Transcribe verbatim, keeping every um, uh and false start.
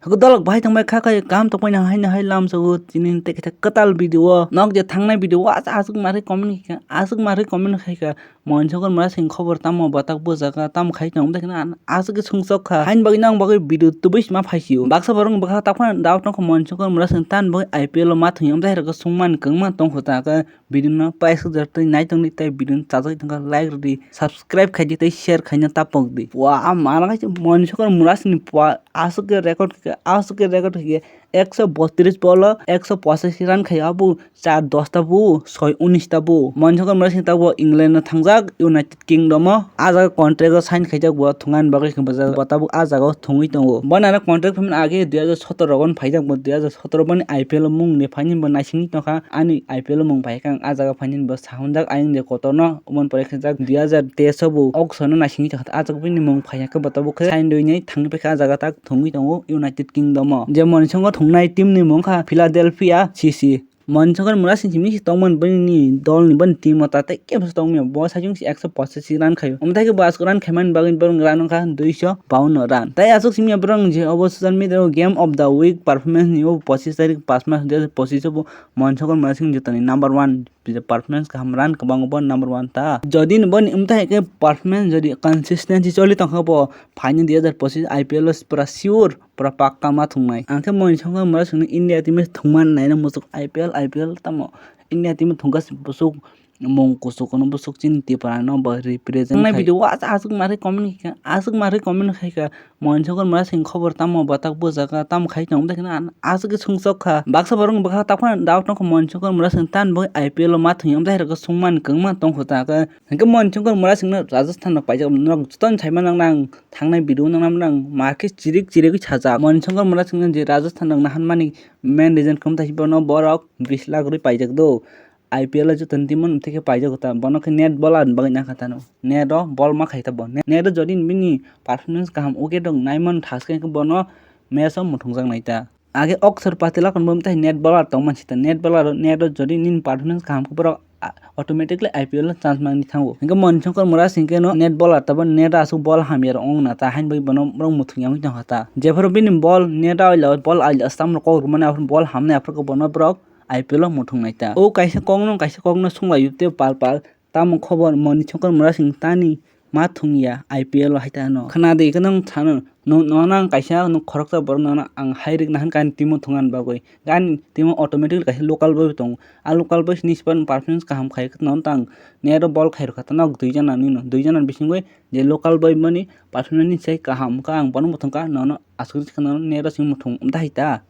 Hwkhe dolok bahai tongbai kha khai, kaham tongbai nang haino hai lamsogo tini tei kaisa kwtal video o. Nok je thangnai video o aswk aswk marwi comment khaikha, aswk marwi comment khaikha. Mohin Shankar Murasing khobor tamo batak bujaka tamo khai tong, amtwi kheno aswk khe sungsok kha. Haini bagwi nang bagwi video tubui sima phaisio. Baksa borok bwkha takhwna doubt nokha Mohin Shankar Murasing tan bagwi I P L o ma thwngya, amtwi hai rokhe sungmani kwngma tongkha ta khe. Video no paisuk jar tei naitongdi tei video no chajagwi tongkha, like rwdi, subscribe khaidi tei share khaina tapokdi. Wa, a mala khe Mohin Shankar Murasing ni pua aswk khe record khe, aswk khe record khe ekso botris bolo ekso pochashi run khai, abo char dos ta bu, soi unis ta bu. Mohin Shankar Murasing tabuk England no thangjak, United Kingdom o. A jaga contract o sign khaijak bo, thwngani bagwi khe bo tabuk a jaga o thwngwi tongo. Bo nana contract phaimani age dui hajar sotoro rogon phaijak bo, dui hajar sotoro boni I P L o mung ni phaini bo naisingwi tongkha, ani I P L o mung phaikha ang a jaga phainani bo sahwnjak ayang de kotorno, oboni pore khe jak dui hajar teis o bo auction o naisingwi tongkha, a jaga bini mung phaiya khe bo tabuk khe sign rwinai thangwi paikha a jaga tak thwngwi tongo United Kingdom o. Je Mohin Shankar thwngnai team ni mung kha Philadelphia C C. Mohin Shankar Murasing simi se tongmani bini dol ni bini team o ta tei kebo se tongmani bo sajung se ekso pochashi run khaio. Omo thai khe bo aswk run khaimani bagwi borok run wngkha duiso bawanno run. Tei aswk simi borok je obo social media o game of the week performance ni o pochis tarik pas mas dui hajar pochis o bo Mohin Shankar Murasing jotoni number one performance kaham run kwbang bo number one ta. Jodi ni boni omo thai khe performance jodi consistency choli tongkha bo phaini dui hajar pochis I P L o pura sure. Pura pakka ma thwngnai. Ang khe Mohin Shankar Murasing no India team o thwngmani naina muchuk I P L, I P L tamo India team o thwngkha se buchuk mung kuchuk no buchuk chini Tripura no bo represent khai. Thwngnai video o aswk aswk marwi comment khaikha, aswk marwi comment khaikha. Mohin Shankar Murasing khobor tamo batak bujaka tamo khai tong, amtwi kheno aswk khe sungsok kha. Baksa borok bwkha takhwna doubt nokha Mohin Shankar Murasing tan bagwi I P L o ma thwngya, amtwi hai rokhe sungmani kwngma tongkha ta khe. Hwnkhe Mohin Shankar Murasing no Rajasthan rok paijak, norok jotono saimano nang thangnai video nang nang ma khe chirik chirik sajak. Mohin Shankar Murasing no je Rajasthan rok naharmani main reason khe wngkha bono borok bis lakh rwi paijak do. I P L o joto ni team o tei khe paijak ta, bono khe net ball ni bagwi nangkha tano. Net o ball ma khai ta bo. Net o jodi bini performance kaham okay dong naimano thaskhe khe bono match o muthungjak nai ta. Age Akshar Patel akhon bo tai net ball tongma sita, net ball net o jodi nini performance kaham khe borok automatically I P L o chance mangni thango. Hingke Mohin Shankar Murasing khe no net ball tabo net asuk ball hamya rok ong na ta hain bai bono borok muthung yamwi tongkha ta. Jephuru bini ball net o aila ball aila stamp rok kok rwmani aphuru ball hamnai aphuru bono borok I P L o muthung nai ta. O kaisa kokno kaisa kokno sunglaio tei pal pal. Tamo khobor Mohin Shankar Murasing tani ma thung ya I P L o hai ta no. Khna de khe nang thano, no, no nang kaisa no khoroksa borok no ang hai rik na han kani timo thung ani bagwi. Gani timo automatically kaisa local boy tongo. A local boy sini sipan performance kaham khai khe no tang net o ball khai rwkha ta nok dui jana ni no. Dui jana bisingwi je local boy mani performance ni sai kaham kha ang bono muthung kha no no aswk khe no net o sing muthung um ta hai ta.